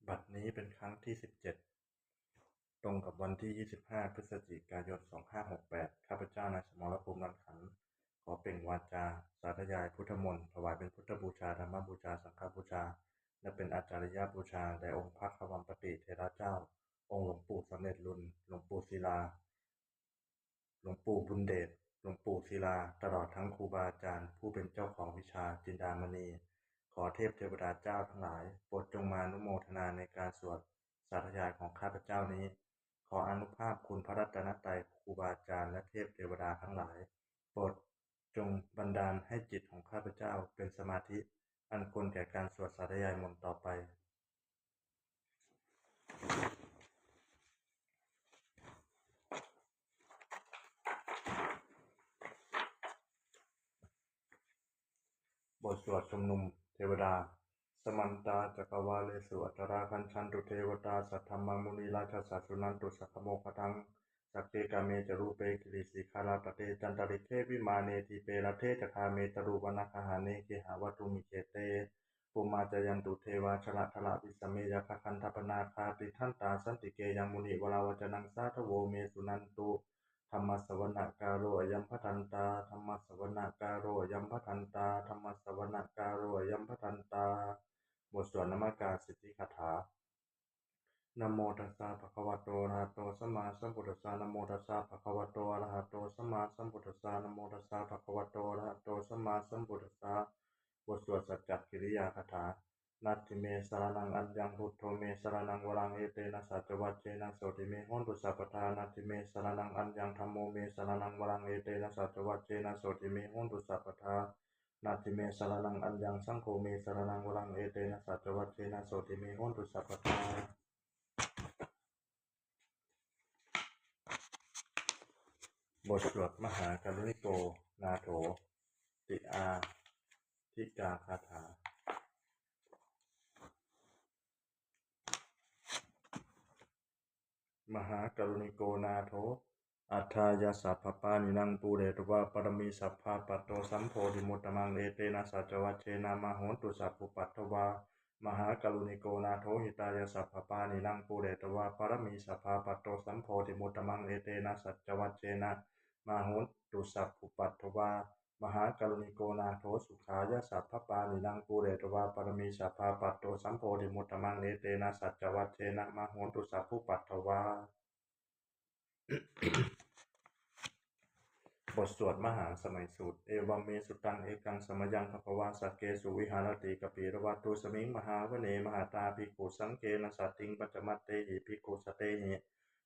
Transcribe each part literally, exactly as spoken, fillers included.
บัดนี้เป็นครั้งที่ สิบเจ็ด ตรงกับวันที่ ยี่สิบห้า พฤศจิกายน สองห้าหกแปด ข้าพเจ้านายสมรภูมิ รันขัน ขอเปล่งวาจาสาธยายพุทธมนต์ ถวายเป็นพุทธบูชา ธรรมบูชา สังฆบูชา และเป็นอาจาริยบูชาแด่องค์พระควัมปติเถระเจ้า องค์หลวงปู่สำเร็จลุน หลวงปู่ศิลา หลวงปู่บุญเดช หลวงปู่ศิลา ตลอดทั้งครูบาอาจารย์ผู้เป็นเจ้าของวิชาจินดามณี ขอเทพเทวดาเจ้าทั้งหลาย โปรดจงมาอนุโมทนาในการสวดสาธยายของข้าพเจ้านี้ ขออานุภาพคุณพระรัตนตรัย ครูบาอาจารย์ และเทพเทวดาทั้งหลาย โปรดจงบันดาลให้จิตของข้าพเจ้าเป็นสมาธิ อันควรแก่การสวดสาธยายมนต์ต่อไป บทสวดชุมนุมเทวดา Samantā cakkavāḷesu atrāgacchantu devatā, saddhammaṃ munirājassa suṇantu saggamokkhadaṃ. Sagge kāme ca rūpe girisikharataṭe cantalikkhe vimāne, dīpe raṭṭhe ca gāme taruvanagahane gehavatthumhi khette, bhummā cāyantu devā jalathalavisame yakkhagandhabbanāgā, tiṭṭhantā santike yaṃ munivaravacanaṃ sādhavo me suṇantu. Dhammassavanakālo ayam bhadantā. Dhammassavanakālo ayam bhadantā. Dhammassavanakālo ayam bhadantā. บทสวดนมการสิทธิคาถา Namo tassa bhagavato arahato sammāsambuddhassa. Namo tassa bhagavato arahato sammāsambuddhassa. Namo tassa bhagavato arahato sammāsambuddhassa. บทสวดสัจจกิริยาคาถา Natthi me saraṇaṃ aññaṃ, buddho me saraṇaṃ varaṃ, etena saccavajjena sotthi me hotu sabbadā. Natthi me saraṇaṃ aññaṃ, dhammo me saraṇaṃ varaṃ, etena saccavajjena sotthi me hotu sabbadā. Natthi me saraṇaṃ aññaṃ, saṅgho me saraṇaṃ varaṃ, etena saccavajjena sotthi me hotu sabbadā. บทสวดมหาการุณิโกนาโถติอาทิกาคาถา Mahākāruṇiko nātho, atthāya sabbapāṇinaṃ, pūretvā pāramī sabbā, patto sambodhimuttamaṃ, etena saccavajjena, mā hontu sabbupaddavā. Mahākāruṇiko nātho, hitāya sabbapāṇinaṃ, pūretvā pāramī sabbā, patto sambodhimuttamaṃ, etena saccavajjena, mā hontu sabbupaddavā. Mahākāruṇiko nātho, sukhāya sabbapāṇinaṃ, pūretvā pāramī sabbā, patto sambodhimuttamaṃ, etena saccavajjena, mā hontu sabbupaddavā. บทสวดมหาสมัยสูตร Evaṃ me sutaṃ. Ekaṃ samayaṃ bhagavā sakkesu viharati kapilavatthusmiṃ mahāvane mahatā bhikkhusaṅghena saddhiṃ pañcamattehi bhikkhusatehi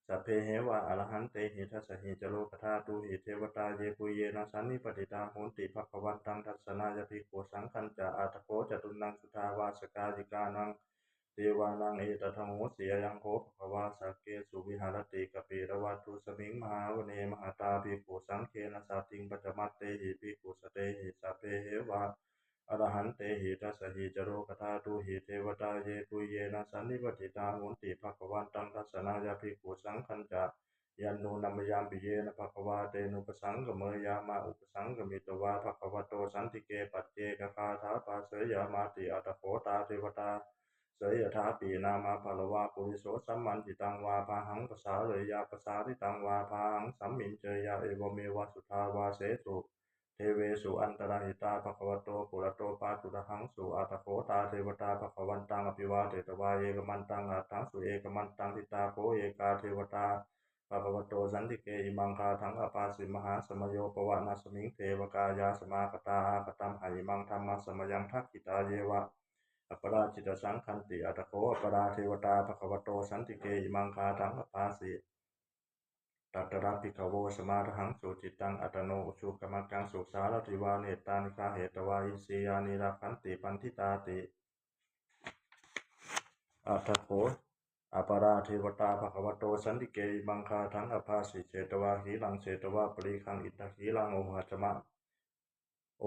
sabbeheva arahantehi. Dasahi ca lokadhātūhi devatā yebhuyyena sannipatitā honti bhagavantaṃ dassanāya bhikkhusaṅghañca. Atha kho catunnaṃ suddhāvāsakāyikānaṃ devānaṃ etadahosi. Ayaṃ kho bhagavā sakkesu viharati kapilavatthusmiṃ mahāvane mahatā bhikkhusaṅghena saddhiṃ pañcamattehi bhikkhusatehi sabbeheva arahantehi. Dasahi ca lokadhātūhi devatā yebhuyyena sannipatitā honti bhagavantaṃ dassanāya bhikkhusaṅghañca. Yannūna mayampi yena bhagavā tenupasaṅkameyyāma, upasaṅkamitvā bhagavato santike paccekagāthā bhāseyyāmāti. Atha kho tā devatā seyyathāpi nāma balavā puriso sammiñjitaṃ vā bāhaṃ pasāreyya, pasāritaṃ vā bāhaṃ sammiñjeyya, evameva suddhāvāsesu devesu antarahitā bhagavato purato pāturahaṃsu. Atha kho tā devatā bhagavantaṃ abhivādetvā ekamantaṃ aṭṭhaṃsu. Ekamantaṃ ṭhitā kho ekā devatā bhagavato santike imaṃ gāthaṃ abhāsi: Mahāsamayo pavanasmiṃ, devakāyā samāgatā, āgatamha imaṃ dhammasamayaṃ, dakkhitāyeva aparājitasaṅghanti. Atha kho aparā devatā bhagavato santike imaṃ gāthaṃ abhāsi: Tatra bhikkhavo samādahaṃsu, cittaṃ attano ujukamakaṃsu, sārathīva nettāni gahetvā, indriyāni rakkhanti paṇḍitāti. Atha kho aparā devatā bhagavato santike imaṃ gāthaṃ abhāsi: Chetvā khīlaṃ chetvā palighaṃ, indakhīlaṃ ohacca ma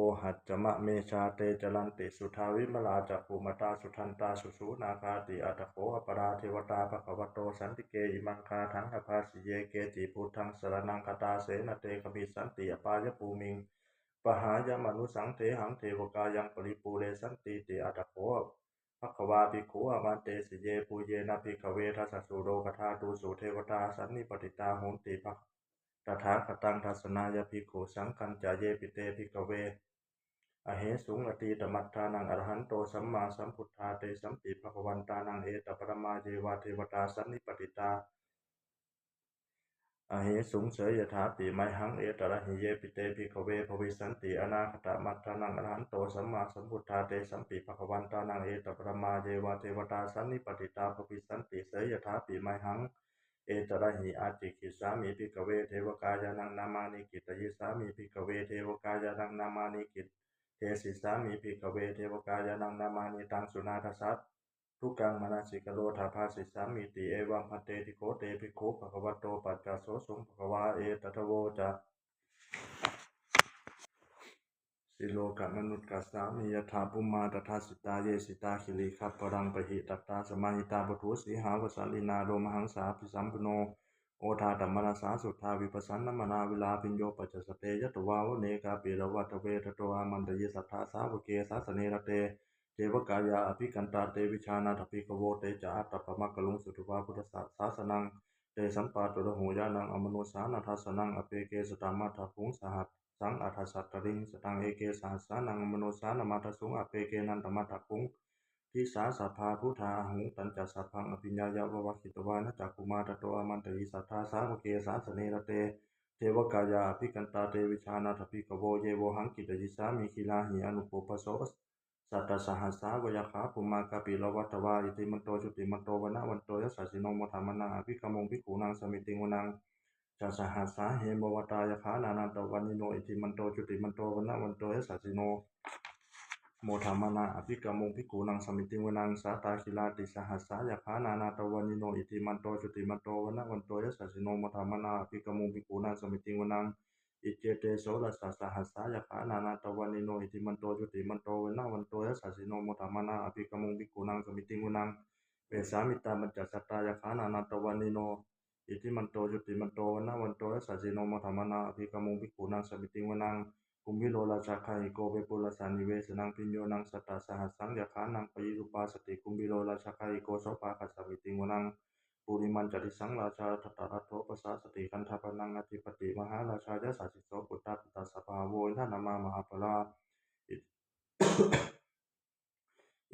ohaccamanejā, te caranti suddhā vimalā, cakkhumatā sudantā susunāgāti. Atha kho aparā devatā bhagavato santike imaṃ gāthaṃ abhāsi: Ye keci buddhaṃ saraṇaṃ gatāse, na te gamissanti apāyabhūmiṃ, pahāya mānusaṃ dehaṃ, devakāyaṃ paripūressantīti. Atha kho Bhagavā bhikkhū āmantesi: Yebhuyyena bhikkhave dasasu lokadhātūsu devatā sannipatitā honti tathāgataṃ dassanāya bhikkhusaṅghañca. Yepi te bhikkhave ahesuṃ atītamaddhānaṃ arahanto sammāsambuddhā, tesampi bhagavantānaṃ etaparamāyeva devatā sannipatitā ahesuṃ, seyyathāpi mayhaṃ etarahi. Yepi te bhikkhave bhavissanti anāgatamaddhānaṃ arahanto sammāsambuddhā, tesampi bhagavantānaṃ etaparamāyeva devatā sannipatitā bhavissanti, seyyathāpi mayhaṃ etarahi. Ācikkhissāmi bhikkhave devakāyānaṃ nāmāni, kittayissāmi bhikkhave devakāyānaṃ nāmāni, desissāmi bhikkhave devakāyānaṃ nāmāni, taṃ suṇātha sādhukaṃ manasikarotha bhāsissāmīti. Evaṃ bhanteti kho te bhikkhū bhagavato paccassosuṃ. Bhagavā etadavoca: Silokamanukassāmi, yattha bhummā tadassitā; ye sitā girigabbharaṃ, pahitattā samāhitā. Puthū sīhāva sallīnā, lomahaṃsābhisambhuno; odātamanasā suddhā, vippasannamanāvilā. Bhiyyo pañcasate ñatvā, vane kāpilavatthave; tato āmantayi satthā, sāvake sāsane rate. Devakāyā abhikkantā, te vijānātha bhikkhavo; te ca ātappamakaruṃ, sutvā buddhassa sāsanaṃ. Tesampāturahu ñāṇaṃ, amanussāna dassanaṃ; appeke satamaddakkhuṃ, sahassaṃ atha sattariṃ. Sataṃ eke sahassānaṃ, amanussānamaddasuṃ; appekenantamaddakkhuṃ, disā sabbā phuṭā ahuṃ. Tañca sabbaṃ abhiññāya, vavakkhitvāna cakkhumā; tato āmantayi satthā, sāvake sāsane rate. Devakāyā abhikkantā, te vijānātha bhikkhavo; ye vohaṃ kittayissāmi, girāhi anupubbaso. Sattasahassā va yakkhā, bhummā kāpilavatthavā; iddhimanto jutimanto, vaṇṇavanto yasassino; modamānā abhikkāmuṃ, bhikkhūnaṃ samitiṃ vanaṃ. Chasahassā hemavatā, yakkhā nānattavaṇṇino; iddhimanto jutimanto, vaṇṇavanto yasassino; modamānā abhikkāmuṃ, bhikkhūnaṃ samitiṃ vanaṃ. Sātāgirā tisahassā, yakkhā nānattavaṇṇino; iddhimanto jutimanto, vaṇṇavanto yasassino; modamānā abhikkāmuṃ, bhikkhūnaṃ samitiṃ vanaṃ. Iccete soḷasasahassā, yakkhā nānattavaṇṇino; iddhimanto jutimanto, vaṇṇavanto yasassino; modamānā abhikkāmuṃ, bhikkhūnaṃ samitiṃ vanaṃ. Vessāmittā pañcasatā, yakkhā nānattavaṇṇino; iddhimanto jutimanto, vaṇṇavanto yasassino; modamānā abhikkāmuṃ, bhikkhūnaṃ samitiṃ vanaṃ. Kumbhīro rājagahiko, vepullassa nivesanaṃ; bhiyyo naṃ satasahassaṃ, yakkhānaṃ payirupāsati; kumbhīro rājagahiko, sopāga samitiṃ vanaṃ. Purimañca disaṃ rājā, dhataraṭṭho pasāsati; gandhabbānaṃ ādhipati, mahārājā yasassi so. Puttāpi tassa bahavo, indanāmā mahabbalā.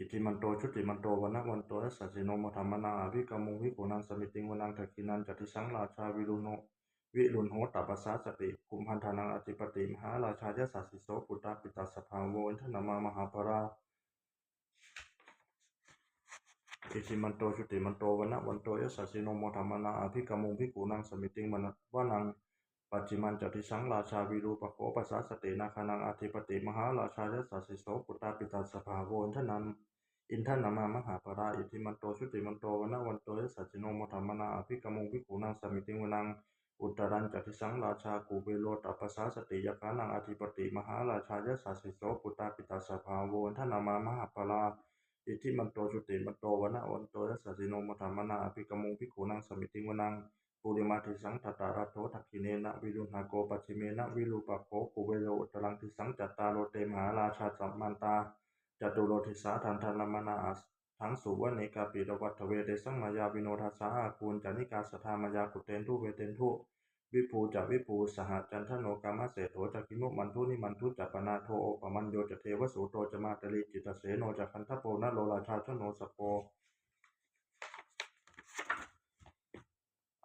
Iddhimanto jutimanto, vaṇṇavanto yasassino; modamānā abhikkāmuṃ, bhikkhūnaṃ samitiṃ vanaṃ. Dakkhiṇañca disaṃ rājā, virūḷho tappasāsati; kumbhaṇḍānaṃ ādhipati, mahārājā yasassi so. Puttāpi tassa bahavo, indanāmā mahabbalā. Iddhimanto jutimanto, vaṇṇavanto yasassino; modamānā abhikkāmuṃ, bhikkhūnaṃ samitiṃ vanaṃ. Pacchimañca disaṃ rājā, virūpakkho pasāsati; nāgānaṃ ādhipati, mahārājā yasassi so. Puttāpi tassa bahavo, indanāmā mahabbalā. Iddhimanto jutimanto, vaṇṇavanto yasassino; modamānā abhikkāmuṃ, bhikkhūnaṃ samitiṃ vanaṃ. Uttarañca disaṃ rājā, kuvero tappasāsati; yakkhānaṃ ādhipati, mahārājā yasassi so. Puttāpi tassa bahavo, indanāmā mahabbalā. Iddhimanto jutimanto, vaṇṇavanto yasassino; modamānā abhikkāmuṃ, bhikkhūnaṃ samitiṃ vanaṃ. Purimaṃ disaṃ dhataraṭṭho, dakkhiṇena virūḷhako; pacchimena virūpakkho, kuvero uttaraṃ disaṃ. Cattāro te mahārājā, samantā caturo disā; daddallamānā aṭṭhaṃsu, vane kāpilavatthave. Tesaṃ māyāvino dāsā, āgū vañcanikā saṭhā; māyā kuṭeṇḍu veṭeṇḍu, viṭū ca viṭuṭo saha. Candano kāmaseṭṭho ca, kinnughaṇḍu nighaṇḍu ca; panādo opamañño ca, devasūto ca mātali. Cittaseno ca gandhabbo, naḷo rājā janosabho;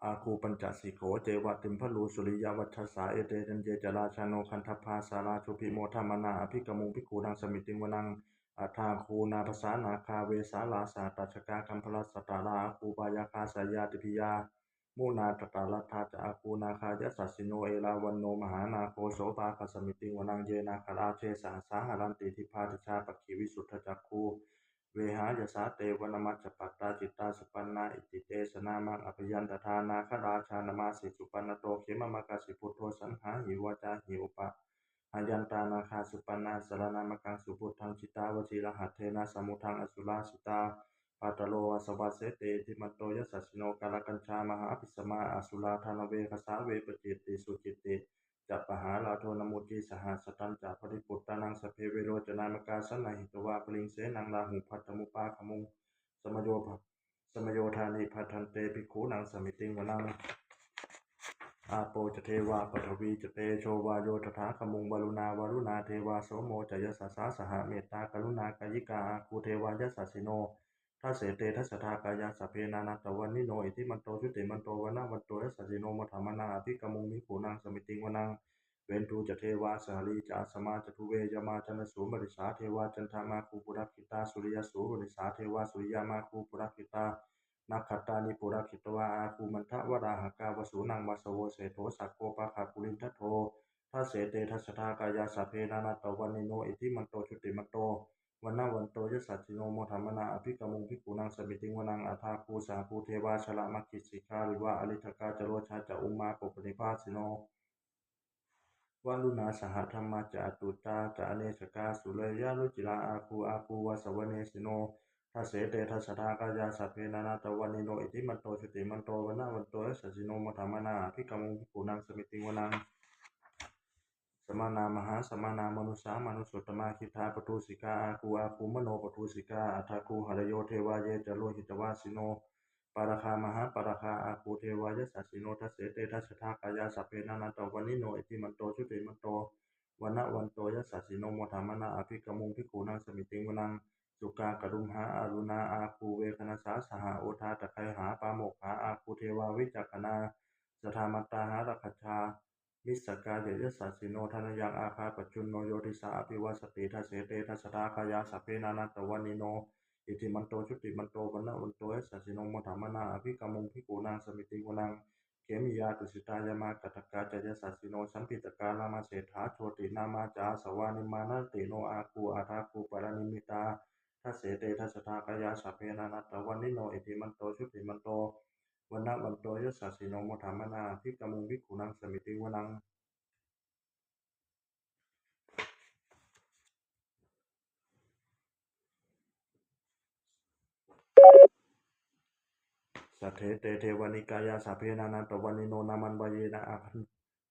āgū pañcasikho ceva, timbarū suriyavacchasā. Ete caññe ca rājāno, gandhabbā saha rājubhi; modamānā abhikkāmuṃ, bhikkhūnaṃ samitiṃ vanaṃ. Athāgū nābhasā nāgā, vesālā sahatacchakā; kambalassatarā āgū, pāyāgā saha ñātibhi. Yāmunā dhataraṭṭhā ca, āgū nāgā yasassino; erāvaṇo mahānāgo, sopāga samitiṃ vanaṃ. Ye nāgarāje sahasā haranti, dibbā dijā pakkhi visuddhacakkhū; vehāyasā te vanamajjhapattā, citrā supaṇṇā iti tesa nāmaṃ. Abhayantadā nāgarājānamāsi, supaṇṇato khemamakāsi buddho; saṇhāhi vācāhi upavhayantā, nāgā supaṇṇā saraṇamakaṃsu buddhaṃ. Jitā vajirahatthena, samuddaṃ asurā sitā; bhātaro vāsavassete, iddhimanto yasassino. Kālakañjā mahābhismā, asurā dānaveghasā; vepacitti sucitti ca pahārādo namucī saha. Satañca baliputtānaṃ sabbe verocanāmakā sannayhitvā baliṃ senaṃ rāhubhaddamupāgamuṃ. Samayo bha- Samayodāni bhaddante bhikkhūnaṃ samitiṃ vanaṃ. Āpo ca devā paṭhavī ca tejo vāyo tadāgamuṃ varuṇā vāruṇā devā somo ca yasasā saha mettākaruṇākāyikā āgū devā yasassino. Dasete dasadhā kāyā sabbe nānattavaṇṇino iddhimanto jutimanto vaṇṇavanto yasassino modamānā abhikkāmuṃ bhikkhūnaṃ samitiṃ vanaṃ. Veṇḍū ca devā sahalī ca asamā ca duve yamā candassūpanisā devā candamāgū purakkhitā suriyassūpanisā devā suriyamāgū purakkhitā nakkhattāni purakkhitvā āgū mandavalāhakā vasūnaṃ vāsavo seṭṭho sakkopāga purindado. Dasete dasadhā kāyā sabbe nānattavaṇṇino iddhimanto jutimanto vaṇṇavanto yasassino modamānā abhikkāmuṃ bhikkhūnaṃ samitiṃ vanaṃ. Athāgū sahabhū devā jalamaggisikhāriva ariṭṭhakā ca rojā ca ummāpupphanibhāsino varuṇā sahadhammā ca accutā ca anejakā sūleyyarucirā āgū āgū vāsavanesino. Dasete dasadhā kāyā sabbe nānattavaṇṇino iddhimanto jutimanto vaṇṇavanto yasassino modamānā abhikkāmuṃ bhikkhūnaṃ samitiṃ vanaṃ. Samānā mahāsamānā mānusā mānusuttamā khiḍḍāpadūsikā āgū āgū manopadūsikā athāgū harayo devā ye ca lohitavāsino pāragā mahāpāragā āgū devā yasassino. Dasete dasadhā kāyā sabbe nānattavaṇṇino iddhimanto jutimanto vaṇṇavanto yasassino modamānā abhikkāmuṃ bhikkhūnaṃ samitiṃ vanaṃ. Sukkā karumhā aruṇā āgū veghanasā saha odātagayhā pāmokkhā āgū devā vicakkhaṇā sadāmattā hāragajā missakā ca yasassino. Thanayaṃ āga pajjunno yo disā abhivassati. Dasete dasadhā kāyā sabbe nānattavaṇṇino iddhimanto jutimanto vaṇṇavanto yasassino modamānā abhikkāmuṃ bhikkhūnaṃ samitiṃ vanaṃ. Khemiyā tusitā yāmā kaṭṭhakā ca yasassino lambitakā lāmaseṭṭhā jotināmā ca āsavā nimmānaratino āgū athāgū paranimmitā. Dasete dasadhā kāyā sabbe nānattavaṇṇino iddhimanto jutimanto vaṇṇavanto yasassino modamānā abhikkāmuṃ bhikkhūnaṃ samitiṃ vanaṃ. Saṭṭhete devanikāyā sabbe nānattavaṇṇino nāmanvayena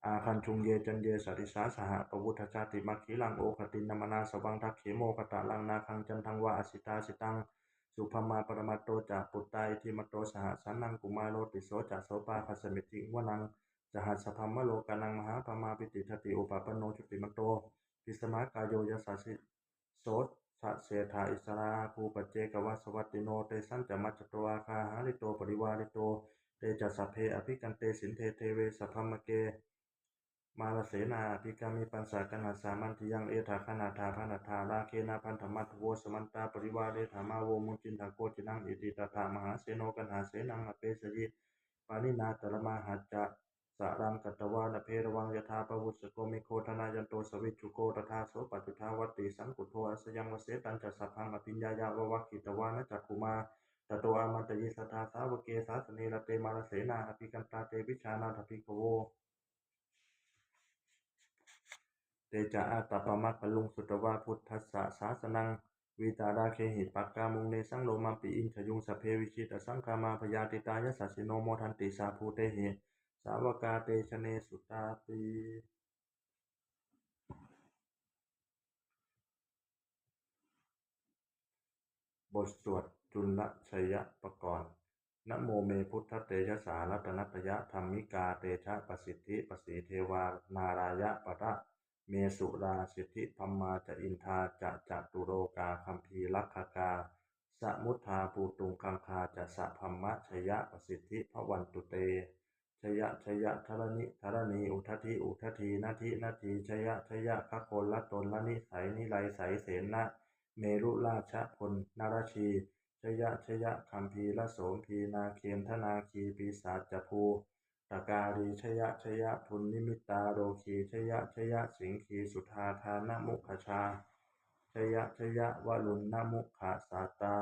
āgañchuṃ ye caññe sadisā saha pavutthajātimakhilaṃ oghatiṇṇamanāsavaṃ dakkhemoghataraṃ nāgaṃ candaṃva asitāsitāṃ. Subrahmā paramatto ca puttā iddhimato saha sanaṅkumāro tisso ca sopāga samitiṃ vanaṃ. Sahassabrahmalokānaṃ mahābrahmābhitiṭṭhati upapanno jutimanto bhismākāyo yasassi so dasettha issarā āgū paccekavasavattino tesañca majjhato āgā hārito parivārito. Te ca sabbe abhikkante sinde deve sabrahmake mārasenā abhikkāmi passa kaṇhassa mandiyaṃ etha gaṇhatha bandhatha rāgena bandhamatthu vo samantā parivāretha mā vo muñcittha koci naṃ. Iti tattha mahāseno kaṇhasenaṃ apesayi pāṇinā talamāhacca saraṃ katvāna bheravaṃ yathā pāvussako megho thanayanto savijjuko tadā so paccudāvatti saṅkuddho asayaṃvase. Tañca sabbaṃ abhiññāya vavakkhitvāna cakkhumā tato āmantayi satthā sāvake sāsane rate mārasenā abhikkantā te vijānātha bhikkhavo. Te ca ātappamakaruṃ sutvā buddhassa sāsanaṃ vītarāgehi pakkāmuṃ nesaṃ lomampi iñjayuṃ. Sabbe vijitasaṅgāmā bhayātītā yasassino modanti saha bhūtehi sāvakā te janesutāti. บทสวดจุลชัยปกรณ์ Namo me buddhatejasā ratanattayadhammikā tejapasiddhi pasīdevā nārāyaparamesurā siddhibrahmā ca indā ca catulokā gambhīrakkhakā samuddā bhūtuṃ gaṅgā ca sabrahmajayapasiddhi bhavantu te. Jaya jaya dharaṇi dharaṇī udadhi udadhī nadī nadī jaya jaya gagonlatonlanisai niraisaisenna merurājabala naradī jaya jaya gambhīrasombhī nāgendanāgī pisācabhūtakālī jaya jaya dunnimittarogī jaya jaya siṅgīsudādānamukhajā jaya jaya varuṇṇamukhasātrā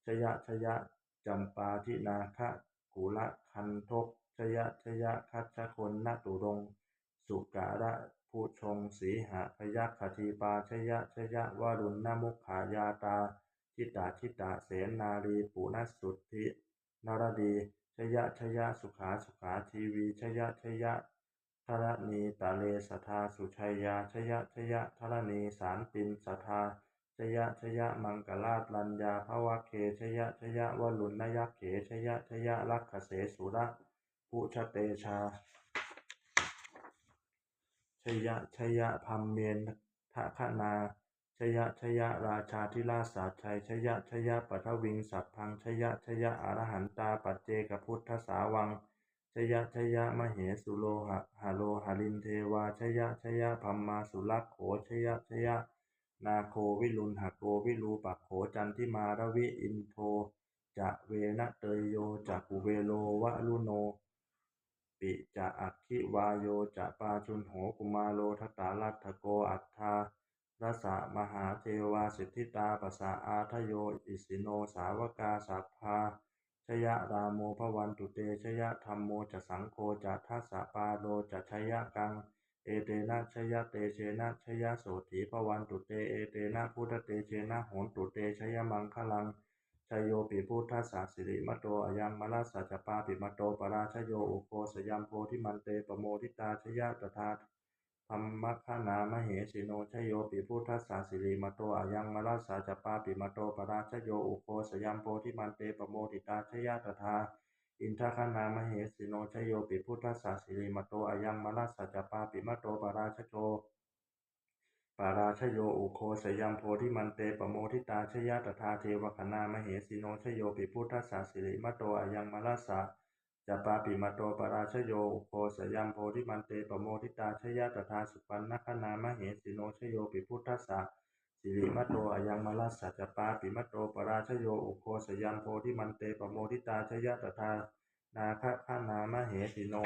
jaya jaya campādināgakulagandhok jaya jaya gajjagonnaturong sukarabhujoṅ sīhabyagghadīpā jaya jaya varuṇṇamukhayātrā jita jita senārī punasuddhi naradī jaya jaya sukhā sukhā jīvī jaya jaya dharaṇītale sadā sujayā jaya jaya, dharaṇī santin sadā jaya jaya, maṅkarājaraññā bhavagge jaya jaya, varuṇayakkhe jaya jaya, rakkhase surabhujatejā jaya jaya, brahmendagaṇā jaya jaya, rājādhirājasājjaya jaya, paṭhaviṃ sabbaṃ jaya jaya, arahantā paccekabuddhasāvaṃ jaya jaya, mahesuro haro harindevā jaya jaya, brahmā surakkho jaya jaya, nāgo viruḷhako virūpakkho candimā ravi, indo ca venateyyo ca kuvero varuṇo pi ca, aggi vāyo ca pājuṇho kumāro dhataraṭṭhako, aṭṭhārasa mahādevā siddhitāpasa-ādayo, isino sāvakā sabbā jaya, rāmo bhavantu te jaya, dhammo ca saṅgho ca dasapālo ca jayakaṃ, etena jayatejena jayasotthī bhavantu te, etena buddhatejena hontu te jayamaṅgalaṃ. Jayopi buddhassa sirīmato ayaṃ, mārassa ca pāpimato parājayo, ugghosayaṃ bodhimaṇḍe pamoditā jaya tadā brahmagaṇā mahesino. Jayopi buddhassa sirīmato ayaṃ, mārassa ca pāpimato parājayo, ugghosayaṃ bodhimaṇḍe pamoditā jaya tadā indagaṇā mahesino. Jayopi buddhassa sirīmato ayaṃ, mārassa ca pāpimato parājayo, parājayo, ugghosayaṃ bodhimaṇḍe pamoditā jaya tadā devagaṇā mahesino. Jayopi buddhassa sirīmato ayaṃ, mārassa ca pāpimato parājayo, ugghosayaṃ bodhimaṇḍe pamoditā jaya tadā supaṇṇagaṇā mahesino. Jayopi buddhassa sirīmato ayaṃ, mārassa ca pāpimato parājayo, ugghosayaṃ bodhimaṇḍe pamoditā jaya tadā nāgagaṇā mahesino.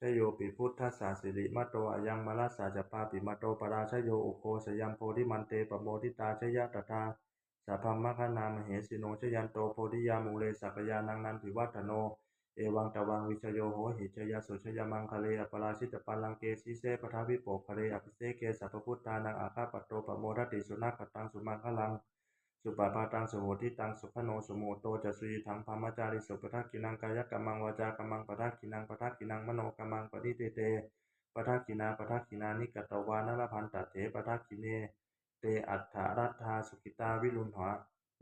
Jayopi buddhassa sirīmato ayaṃ, mārassa ca pāpimato parājayo, ugghosayaṃ bodhimaṇḍe pamoditā jaya tadā sabrahmagaṇā mahesino. Jayanto bodhiyā mūle sakyānaṃ nandivaḍḍhano, evaṃ tvaṃ vijayo hohi jayassu jayamaṅgale, aparājitapallaṅke sīse paṭhavipokkhare, abhiseke sabbabuddhānaṃ aggappatto pamodati. Sunakkhattaṃ sumaṅgalaṃ supabhātaṃ suhuṭṭhitaṃ, sukhaṇo sumuhutto ca suyiṭṭhaṃ brahmacārisu, padakkhiṇaṃ kāyakammaṃ vācākammaṃ padakkhiṇaṃ, padakkhiṇaṃ manokammaṃ paṇidhī te padakkhiṇā, padakkhiṇāni katvāna labhantatthe padakkhiṇe. Te atthaladdhā sukhitā viruḷhā,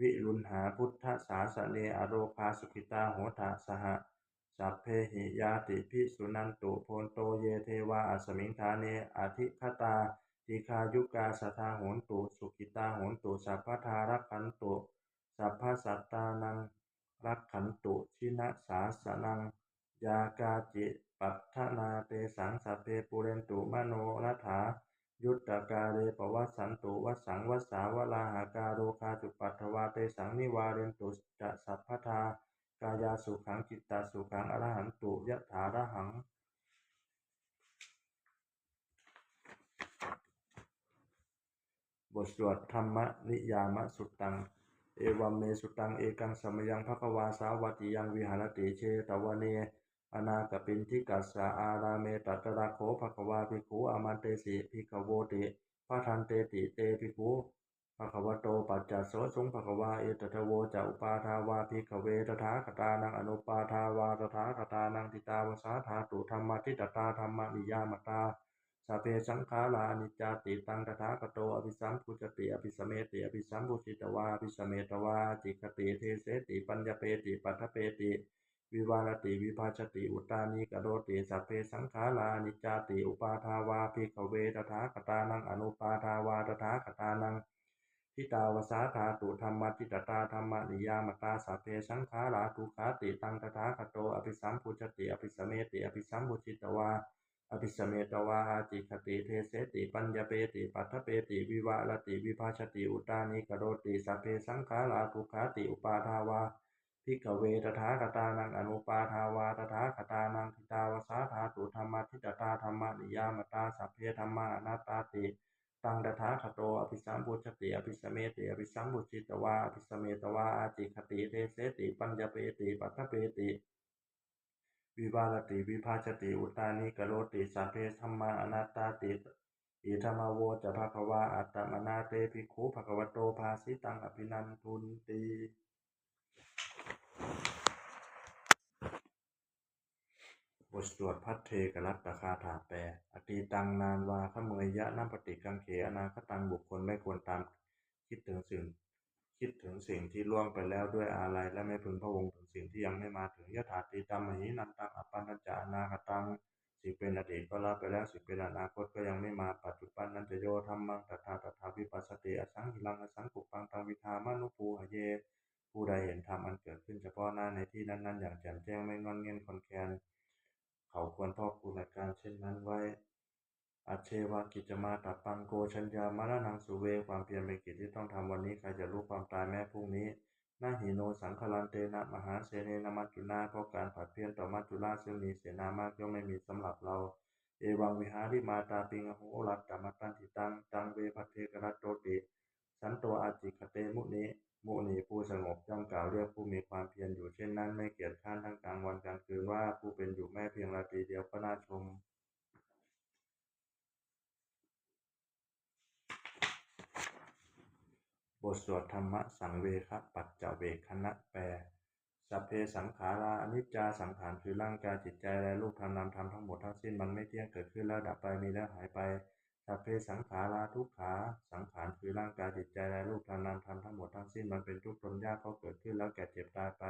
viruḷhā buddhasāsane, arogā sukhitā hotha saha sabbehi ñātibhi. Suṇantu bhonto ye devā asmiṃ ṭhāne adhigatā, dīghāyukā sadā hontu, sukhitā hontu sabbadā, rakkhantu sabbasattānaṃ, rakkhantu jinasāsanaṃ. Yā kāci patthanā tesaṃ sabbe pūrentu manorathā, yuttakāle pavassantu vassaṃ vassā valāhakā, rogā cupaddavā tesaṃ nivārentu ca sabbadā, kāyāsukhaṃ cittasukhaṃ arahantu yathārahaṃ. บทสวด Dhammaniyāmasuttaṃ. Evaṃ me sutaṃ. Ekaṃ samayaṃ bhagavā sāvatthiyaṃ viharati jetavane anāthapiṇḍikassa ārāme. Tatra kho bhagavā bhikkhū āmantesi bhikkhavoti. Bhadanteti te bhikkhū bhagavato paccassosuṃ. Bhagavā etadavoca. Uppādā vā bhikkhave tathāgatānaṃ anuppādā vā tathāgatānaṃ, ṭhitāva sā dhātu dhammaṭṭhitatā dhammaniyāmatā, sabbe saṅkhārā aniccāti. Taṃ tathāgato abhisambujjhati abhisameti, abhisambujjhitvā abhisametvā ācikkhati deseti paññapeti paṭṭhapeti vivarati vibhajati uttānīkaroti, sabbe saṅkhārā aniccāti. Uppādā vā bhikkhave tathāgatānaṃ anuppādā vā tathāgatānaṃ, ṭhitāva sā dhātu dhammaṭṭhitatā dhammaniyāmatā, sabbe saṅkhārā dukkhāti. Taṃ tathāgato abhisambujjhati abhisameti, abhisambujjhitvā abhisametvā ācikkhati deseti paññapeti paṭṭhapeti vivarati vibhajati uttānīkaroti, sabbe saṅkhārā dukkhāti. Uppādā vā bhikkhave tathāgatānaṃ anuppādā vā tathāgatānaṃ, ṭhitāva sā dhātu dhammaṭṭhitatā dhammaniyāmatā, sabbe dhammā anattāti. Taṃ tathāgato abhisambujjhati abhisameti, abhisambujjhitvā abhisametvā ācikkhati deseti paññapeti paṭṭhapeti vivarati vibhajati uttānīkaroti, sabbe dhammā anattāti. Idamavoca bhagavā. Attamanā te bhikkhū bhagavato bhāsitaṃ abhinandunti. บทสวดภัทเทกรัตตคาถาแปล Atītaṃ nānvāgameyya nappaṭikaṅkhe anāgataṃ บุคคลไม่ควรตามคิดถึงสิ่ง คิดถึงสิ่งที่ล่วงไปแล้วด้วยอาลัย และไม่พึงพะวงถึงสิ่งที่ยังไม่มาถึง Yadatītaṃ mahīnantaṃ appattañca anāgataṃ สิ่งเป็นอดีตก็ละไปแล้ว สิ่งเป็นอนาคตก็ยังไม่มา Paccuppannañca yo dhammaṃ tattha tattha vipassati asaṃhiraṃ asaṅkuppaṃ taṃ viddhā manubrūhaye ผู้ใดเห็นธรรมอันเกิดขึ้นเฉพาะหน้าในที่นั้นๆ อย่างแจ่มแจ้ง ไม่ง่อนแง่นคลอนแคลน เขาควรพอกพูนอาการเช่นนั้นไว้ Ajjeva kiccamātappaṃ ko jaññā maraṇaṃ suve ความเพียรเป็นกิจที่ต้องทำวันนี้ ใครจะรู้ความตายแม้พรุ่งนี้ Na hi no saṅgarantena mahāsenena maccunā เพราะการผัดเพี้ยนต่อมัจจุราชซึ่งมีเสนามากย่อมไม่มีสำหรับเรา Evaṃvihārimātāpiṃ ahorattamatanditaṃ taṃ ve bhaddekarattoti santo ācikkhate muni มุนีผู้สงบย่อมกล่าวเรียกผู้มีความเพียรอยู่เช่นนั้น ไม่เกียจคร้านทั้งกลางวันกลางคืนว่า ผู้เป็นอยู่แม้เพียงราตรีเดียวก็น่าชม บทสวดธรรมสังเวคปัจจเวกขณะแปล Sabbe saṅkhārā aniccā สังขารคือร่างกายจิตใจและรูปธรรมนามธรรมทั้งหมดทั้งสิ้นมันไม่เที่ยง เกิดขึ้นแล้วดับไป มีแล้วหายไป Sabbe saṅkhārā dukkhā สังขารคือร่างกายจิตใจและรูปธรรมนามธรรมทั้งหมดทั้งสิ้นมันเป็นทุกข์ทนยาก เพราะเกิดขึ้นแล้วแก่เจ็บตายไป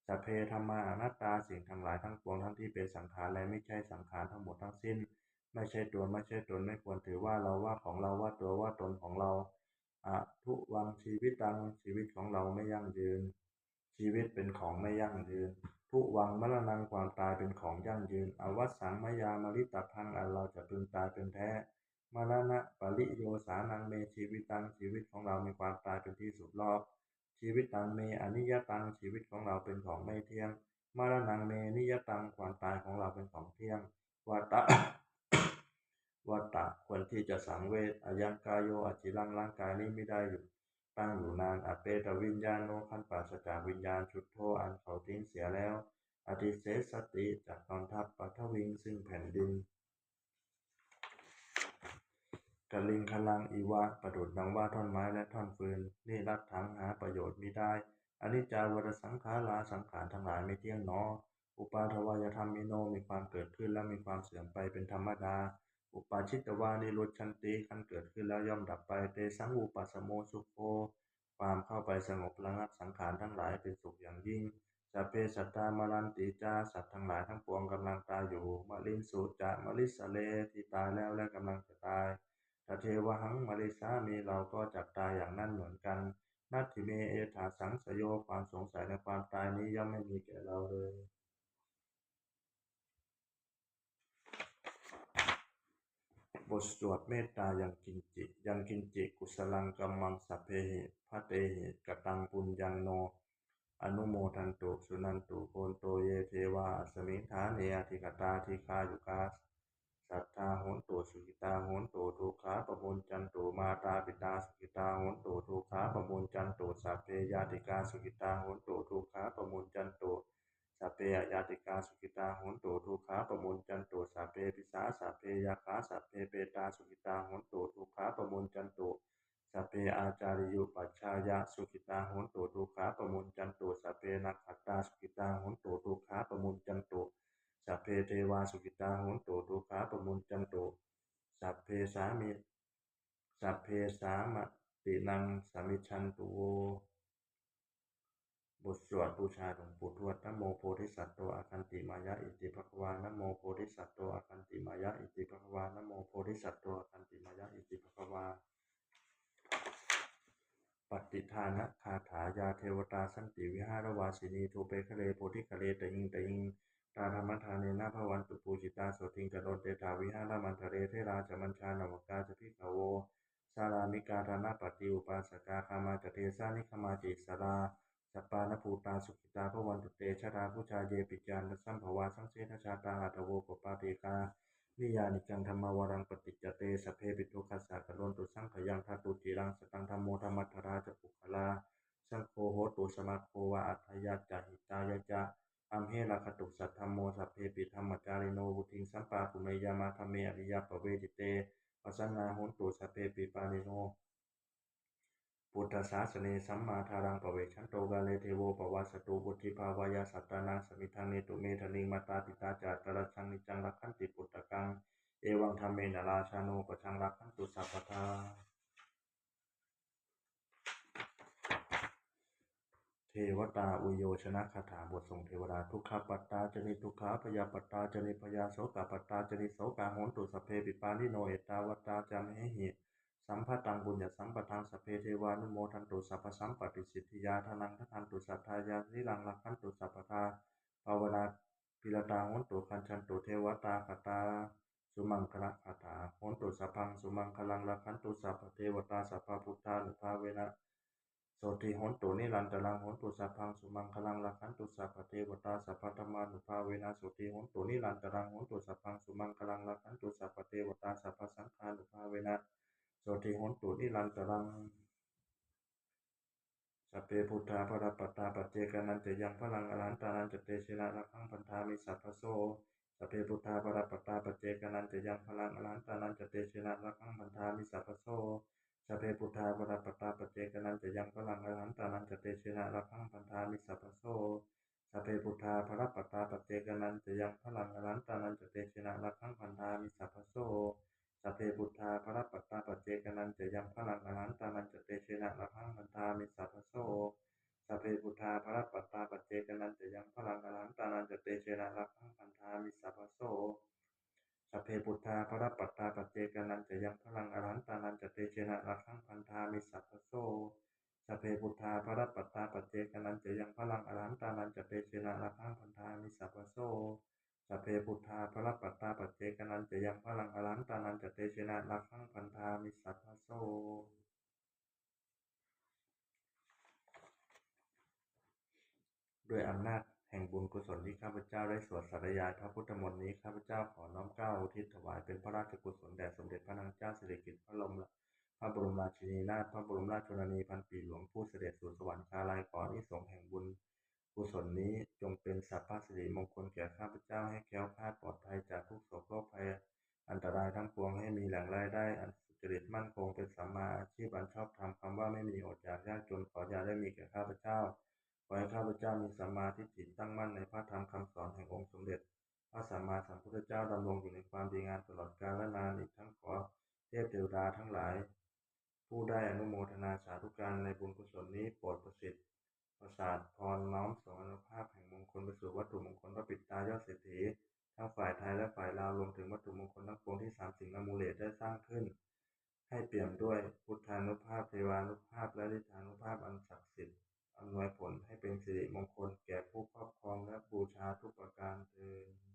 Sabbe dhammā anattā สิ่งทั้งหลายทั้งปวงทั้งที่เป็นสังขารและไม่ใช่สังขารทั้งหมดทั้งสิ้น ไม่ใช่ตัวไม่ใช่ตน ไม่ควรถือว่าเราว่าของเราว่าตัวว่าตนของเรา Adhuvaṃ jīvitaṃ ชีวิตของเราไม่ยั่งยืน ชีวิตเป็นของไม่ยั่งยืน Dhuvaṃ maraṇaṃ ความตายเป็นของยั่งยืน Avassaṃ mayā maritabbaṃ อันเราจะพึงตายเป็นแท้ Maraṇapariyosānaṃ me jīvitaṃ ชีวิตของเรามีความตายเป็นที่สุดรอบ Jīvitaṃ me aniyataṃ ชีวิตของเราเป็นของไม่เที่ยง Maraṇaṃ me niyataṃ ความตายของเราเป็นของเที่ยง Vata vata ควรที่จะสังเวช Ayaṃ kāyo aciraṃ ร่างกายนี้ไม่ได้อยู่ตั้งอยู่นาน Apetaviññāṇo ครั้นปราศจากวิญญาณ Chuḍḍho อันเขาทิ้งเสียแล้ว Adhisessati จักนอนทับ Paṭhaviṃ ซึ่งแผ่นดิน Kaliṅgaraṃ iva ประดุจดังว่าท่อนไม้และท่อนฟืน Niratthaṃ หาประโยชน์มิได้ Aniccā vata saṅkhārā สังขารทั้งหลายไม่เที่ยงหนอ Uppādavayadhammino มีความเกิดขึ้นและมีความเสื่อมไปเป็นธรรมดา Uppajjitvā nirujjhanti ครั้นเกิดขึ้นแล้วย่อมดับไป Tesaṃ vūpasamo sukho ความเข้าไปสงบระงับสังขารทั้งหลายเป็นสุขอย่างยิ่ง Sabbe sattā maranti ca สัตว์ทั้งหลายทั้งปวงกำลังตายอยู่ Mariṃsu ca marissare ที่ตายแล้วและกำลังจะตาย Tathevāhaṃ marissāmi เราก็จักตายอย่างนั้นเหมือนกัน Natthi me ettha saṃsayo ความสงสัยในความตายนี้ย่อมไม่มีแก่เราเลย บทสวดเมตตา Yaṅkiñci yaṅkiñci kusalaṃ kammaṃ sabbehi katehi kataṃ puññaṃ no anumodantu suṇantu bhonto ye devā asmiṃ ṭhāne adhigatā dīghāyukā sadā hontu sukhitā hontu dukkhā pamuñcantu. Mātāpitā sukhitā hontu dukkhā pamuñcantu. Sabbe ñātikā sukhitā hontu dukkhā pamuñcantu. Sabbe aññātikā sukhitā hontu dukkhā pamuñcantu. Sabbe pisā sabbe yakkhā sabbe petā sukhitā hontu dukkhā pamuñcantu. Sabbe ācariyupajjhāyā sukhitā hontu dukkhā pamuñcantu. Sabbe nakkhattā sukhitā hontu dukkhā pamuñcantu. Sabbe devā sukhitā hontu dukkhā pamuñcantu. Sabbe sāmi sabbe sampattīnaṃ samijjhantu vo. บทสวดบูชาหลวงปู่ทวด Namo bodhisatto āgantimāya iti bhagavā. Namo bodhisatto āgantimāya iti bhagavā. Namo bodhisatto āgantimāya iti bhagavā. Pattidānagāthā. Yā devatā santi vihāravāsinī thūpe ghare bodhighare tahiṃ tahiṃ, tā dhammadānena bhavantu pūjitā, sotthiṃ karontedha vihāramaṇḍale. Therā ca majjhā navakā ca bhikkhavo, sārāmikā dānapatī upāsakā, gāmā ca desā nigamā ca issarā, sappāṇabhūtā sukhitā bhavantu te. Jalābujā yepi ca aṇḍasambhavā, saṃsedajātā athavopapātikā, niyyānikaṃ dhammavaraṃ paṭicca te, sabbepi dukkhassa karontu saṅkhayaṃ. Ṭhātu ciraṃ sataṃ dhammo, dhammaddharā ca puggalā, saṅgho hotu samaggo va, atthāya ca hitāya ca. Amhe rakkhatu saddhammo, sabbepi dhammacārino, vuḍḍhiṃ sampāpuṇeyyāma, dhamme ariyappavedite. Pasannā hontu sabbepi, pāṇino buddhasāsane sammā dhāraṃ pavecchanto kāle devo pavassatu vuḍḍhibhāvāya sattānaṃ samiddhaṃ netu medaniṃ. Mātā pitā ca atrajaṃ niccaṃ rakkhanti puttakaṃ, evaṃ dhammena rājāno pajaṃ rakkhantu sabbadā. เทวตาอุยโยชนคาถา บทส่งเทวดา Dukkhappattā ca niddukkhā bhayappattā ca nibbhayā sokappattā ca nissokā hontu sabbepi pāṇino. Ettāvatā ca amhehi sambhataṃ puññasampadaṃ sabbe devānumodantu sabbasampattisiddhiyā. Dhanaṃ dadantu saddhāya sīlaṃ rakkhantu sabbadā bhāvanābhiratā hontu gacchantu devatāgatā. Sumaṅgalagāthā. Hontu sabbaṃ sumaṅgalaṃ rakkhantu sabbadevatā sabbabuddhānubhāvena sotthī hontu nirantaraṃ. Hontu sabbaṃ sumaṅgalaṃ rakkhantu sabbadevatā sabbadhammānubhāvena sotthī hontu nirantaraṃ. Hontu sabbaṃ sumaṅgalaṃ rakkhantu sabbadevatā sabbasaṅghānubhāvena sotthī hontu nirantaraṃ. Sabbe buddhā balappattā paccekānañca yaṃ balaṃ arahantānañca tejena rakkhaṃ bandhāmi sabbaso. Sabbe buddhā balappattā paccekānañca yaṃ balaṃ arahantānañca tejena rakkhaṃ bandhāmi sabbaso. Sabbe buddhā balappattā paccekānañca yaṃ balaṃ arahantānañca tejena rakkhaṃ bandhāmi sabbaso. Sabbe buddhā balappattā paccekānañca yaṃ balaṃ arahantānañca tejena rakkhaṃ bandhāmi sabbaso. Sabbe buddhā balappattā paccekānañca yaṃ balaṃ arahantānañca tejena rakkhaṃ bandhāmi sabbaso. Sabbe buddhā balappattā paccekānañca yaṃ balaṃ arahantānañca tejena rakkhaṃ bandhāmi sabbaso. Sabbe buddhā balappattā paccekānañca yaṃ balaṃ arahantānañca tejena rakkhaṃ bandhāmi sabbaso. Sabbe buddhā balappattā paccekānañca yaṃ balaṃ arahantānañca tejena rakkhaṃ bandhāmi sabbaso. Sabbe buddhā balappattā paccekānañca yaṃ balaṃ arahantānañca tejena rakkhaṃ bandhāmi sabbaso. ด้วยอำนาจแห่งบุญกุศลที่ข้าพเจ้าได้สวดสาธยายพระพุทธมนต์นี้ ข้าพเจ้าขอน้อมเกล้าอุทิศถวายเป็นพระราชกุศลแด่สมเด็จพระนางเจ้าสิริกิติ์ พระบรม พระบรมราชินีนาถ พระบรมราชชนนีพันปีหลวง ผู้เสด็จสู่สวรรคาลัย ขออานิสงส์แห่งบุญกุศลนี้จงเป็นสัพพสิริมงคลแก่ข้าพเจ้า ให้แคล้วคลาดปลอดภัยจากทุกข์โศกโรคภัย อันตรายทั้งปวง ให้มีแหล่งรายได้อันสุจริตมั่นคง เป็นสัมมาอาชีพอันชอบธรรม คำว่าไม่มี อดอยากยากจน ขออย่าได้มีแก่ข้าพเจ้า ขอให้ข้าพเจ้ามีสัมมาทิฏฐิตั้งมั่นในพระธรรมคำสอนแห่งองค์สมเด็จพระสัมมาสัมพุทธเจ้า ดำรงอยู่ในความดีงามตลอดกาลนาน อีกทั้งขอเทพเทวดาทั้งหลาย ผู้ได้อนุโมทนาสาธุการในบุญกุศลนี้ โปรดประสิทธิ์ประสาทพรน้อมส่งอานุภาพแห่งมงคลไปสู่วัตถุมงคลพระปิดตายอดเศรษฐี ทั้งฝ่ายไทยและฝ่ายลาว รวมถึงวัตถุมงคลทั้งปวงที่สามสิงห์อมูเลตได้สร้างขึ้น ให้เปี่ยมด้วยพุทธานุภาพ เทวานุภาพ และฤทธานุภาพอันศักดิ์สิทธิ์ อำนวยผลให้เป็นสิริมงคลแก่ผู้ครอบครองและบูชาทุกประการเทอญ